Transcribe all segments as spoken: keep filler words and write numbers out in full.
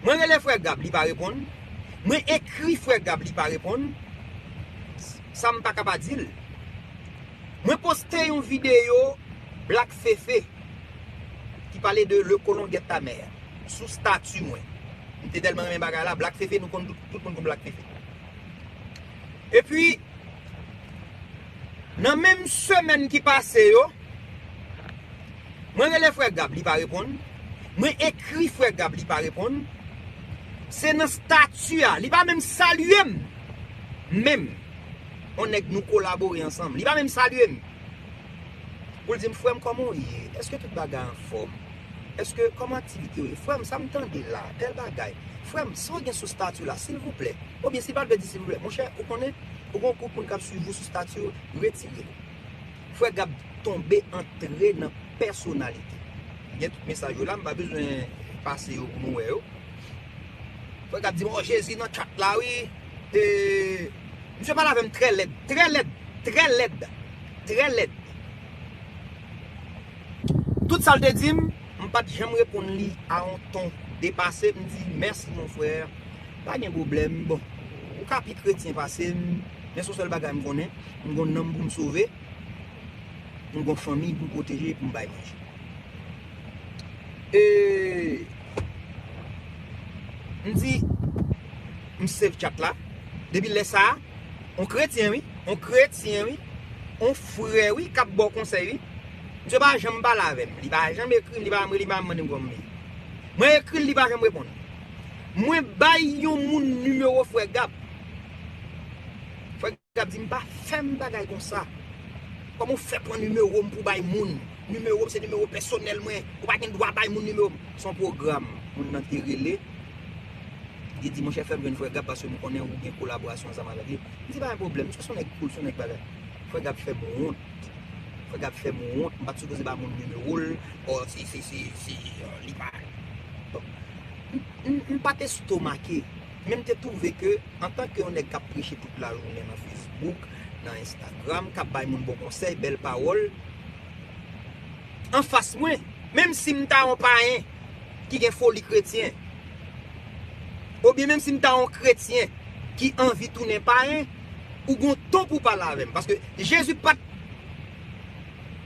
Mwen rele frè Gab, li pa reponn. Mwen ekri frè Gab, li pa reponn. Sa m pa ka pa di l. Mwen poste yon videyo Black Fefe ki pale de Le Colon Guette Ta Mère sou stati mwen. M te tèlman renmen bagay la, Black Fefe, nou konn tout, tout moun konn Black Fefe. Epi, nan menm semèn ki pase yo, mwen rele frè Gab, li pa reponn. Mwen ekri frè Gab, li pa reponn. Se nan stati a, li pa menm salye m. Menm. On nèg nou kolabore ansanm. Li pa menm salye m. Pou l di m, "Frè m, kòman w ye? Èske tout bagay anfòm? Èske, kòman aktivite yo ye? Frè m, sa m tande la, tèl bagay. Frè m, sa w gen sou stati w la, silvouplè." Oubyen si l pa t vle di silvouplè, monchè, ou konnen, ou gen yon gwoup moun k ap swiv ou sou stati yo, retire l. Frè Gab tonbe antre nan pèsonalite. Gen tout mesaj yo la, m pa bezwen pase yo pou nou wè yo. Frè Gab di m, "O, Jezi nan chat la, wi." E, misye pale avè m trè lèd, trè lèd, trè lèd, trè lèd. Tout sa l te di m, m pa t janm reponn li a yon ton depase. M di, "Mèsi, mon frè. Pa gen pwoblèm. Bon, ou ka pi kretyen pase m, men se yon sèl bagay m konnen. M gon nanm pou m sove. M gon fanmi pou m pwoteje, pou m bay manje." E, m di, m save chat la. Depi lè sa a, on kretyen, wi. On kretyen, wi. On frè, wi, k ap ba w konsèy, wi. Misye pa janm pale avè m. Li pa janm ekri m, li pa janm rele m, li pa janm mande m kòman m ye. Mwen ekri l, li pa janm reponn. Mwen bay yon moun nimewo frè Gab. Frè Gab di, "M pa fè m bagay konsa. Kòman w fè pran nimewo m pou w bay moun? Nimewo m se nimewo pèsonèl mwen. Ou pa gen dwa bay moun nimewo m." Se yon pwogram moun nan te rele. Li di, "Monchè, fè m jwenn frè Gab paske m konnen ou gen kolaborasyon ansanm avèk li." M di, "Pa gen pwoblèm, misye se yon nèg cool, se yon nèg bagay." Frè Gab fè m wont. Frè Gab fè m wont. M pa t sipoze ba moun nimewo l. O, si, si, si, si, li pa. Bon. M, m, m pa t estomake. Men m te twouve ke, antanke yon nèg k ap preche tout lajounen nan Facebook, nan Instagram, k ap bay moun bon konsèy, bèl pawòl, anfas mwen, menm si m ta yon payen ki gen foli kretyen, oubyen menm si m ta yon kretyen ki anvi tounen payen, ou gon ton pou w pale avè m. Paske Jezi pa t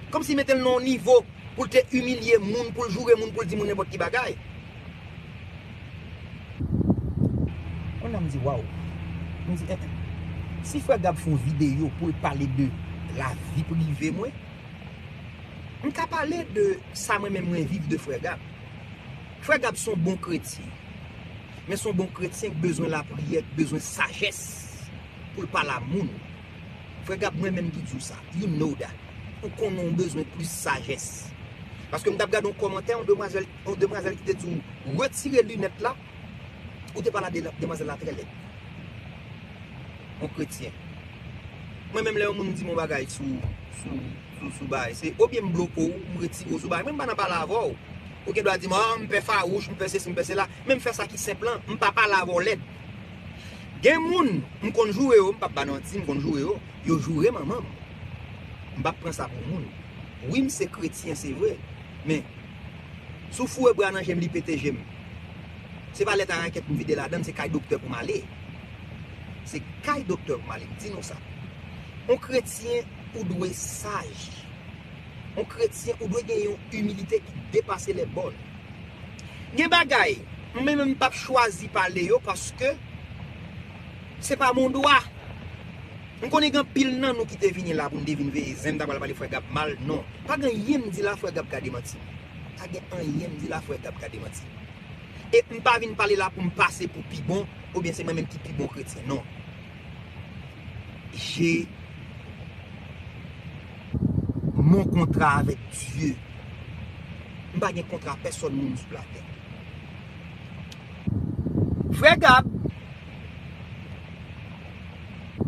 kòmsi mete l nan yon nivo pou l te imilye moun, pou l joure moun, pou l di moun nenpòt ki bagay. Kounye a m di, "Waw." M di, "Eh, eh. Si frè Gab fè yon videyo pou l pale de lavi prive mwen, m ka pale de sa mwen menm mwen viv de frè Gab." Frè Gab se yon bon kretyen. Men se yon bon kretyen ki bezwen lapriyè, ki bezwen sajès pou l pale a moun. Frè Gab, mwen menm ki di w sa. You know that. Ou konnen w bezwen plis sajès. Paske m t ap gade yon kòmantè, yon demwazèl, yon demwazèl ki te di w, "Retire linèt la." Ou te pale a de, demwazèl la trè lèd. Yon kretyen. Mwen menm lè yon moun di m yon bagay sou, sou, sou, sou bagay, se oubyen m bloke w, m retire w sou bagay. Mwen m pa nan pale avè w. Ou gen dwa di m, "Ah, m pè fawouch, m pè sesi, m pè sela." Men m fè sa ki senp lan, m pa pale avè w lèd. Gen moun, m konn joure yo, m p ap ba n manti, m konn joure yo, yo joure manman m. M p ap pran sa pou moun. Wi, m se kretyen, se vre, men si w foure bra nan je m, li pete je m. Se pa lèt a rakèt m vide ladan l, se kay doktè pou m ale. Se kay doktè pou m ale, m di nou sa. On kretyen, ou dwe saj. On kretyen, ou dwe gen yon imilite ki depase lè bòn. Gen bagay, mwen menm m p ap chwazi pale yo paske se pa mon dwa. M konnen gen anpil nan nou ki te vini la pou n te vin veye zen, m ta pral pale frè Gab mal. Non. Pa gen anyen m di la frè Gab ka demanti m. Pa gen anyen m di la frè Gab ka demanti m. E m pa vin pale la pou m pase pou pi bon, oubyen se mwen menm ki pi bon kretyen. Non. J'ai mon contrat avec Dieu. M pa gen kontra pèsòn moun sou latè. Frè Gab,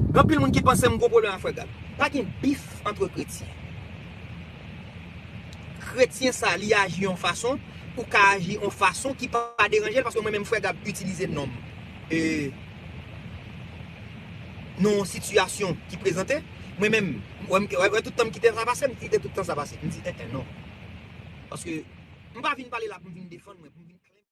gen anpil moun ki panse m gon pwoblèm ak frè Gab. Pa gen bif antre kretyen. Kretyen sa, li aji yon fason, ou ka aji yon fason ki pa deranje l, paske mwen menm frè Gab itilize non m. E, nan yon sitiyasyon ki prezante, mwen menm, wè, m, wè, wè tout tan m kite sa pase, m kite tout tan sa pase. M di, en, en, non. Paske m pa vin pale la pou m vin defann mwen, pou m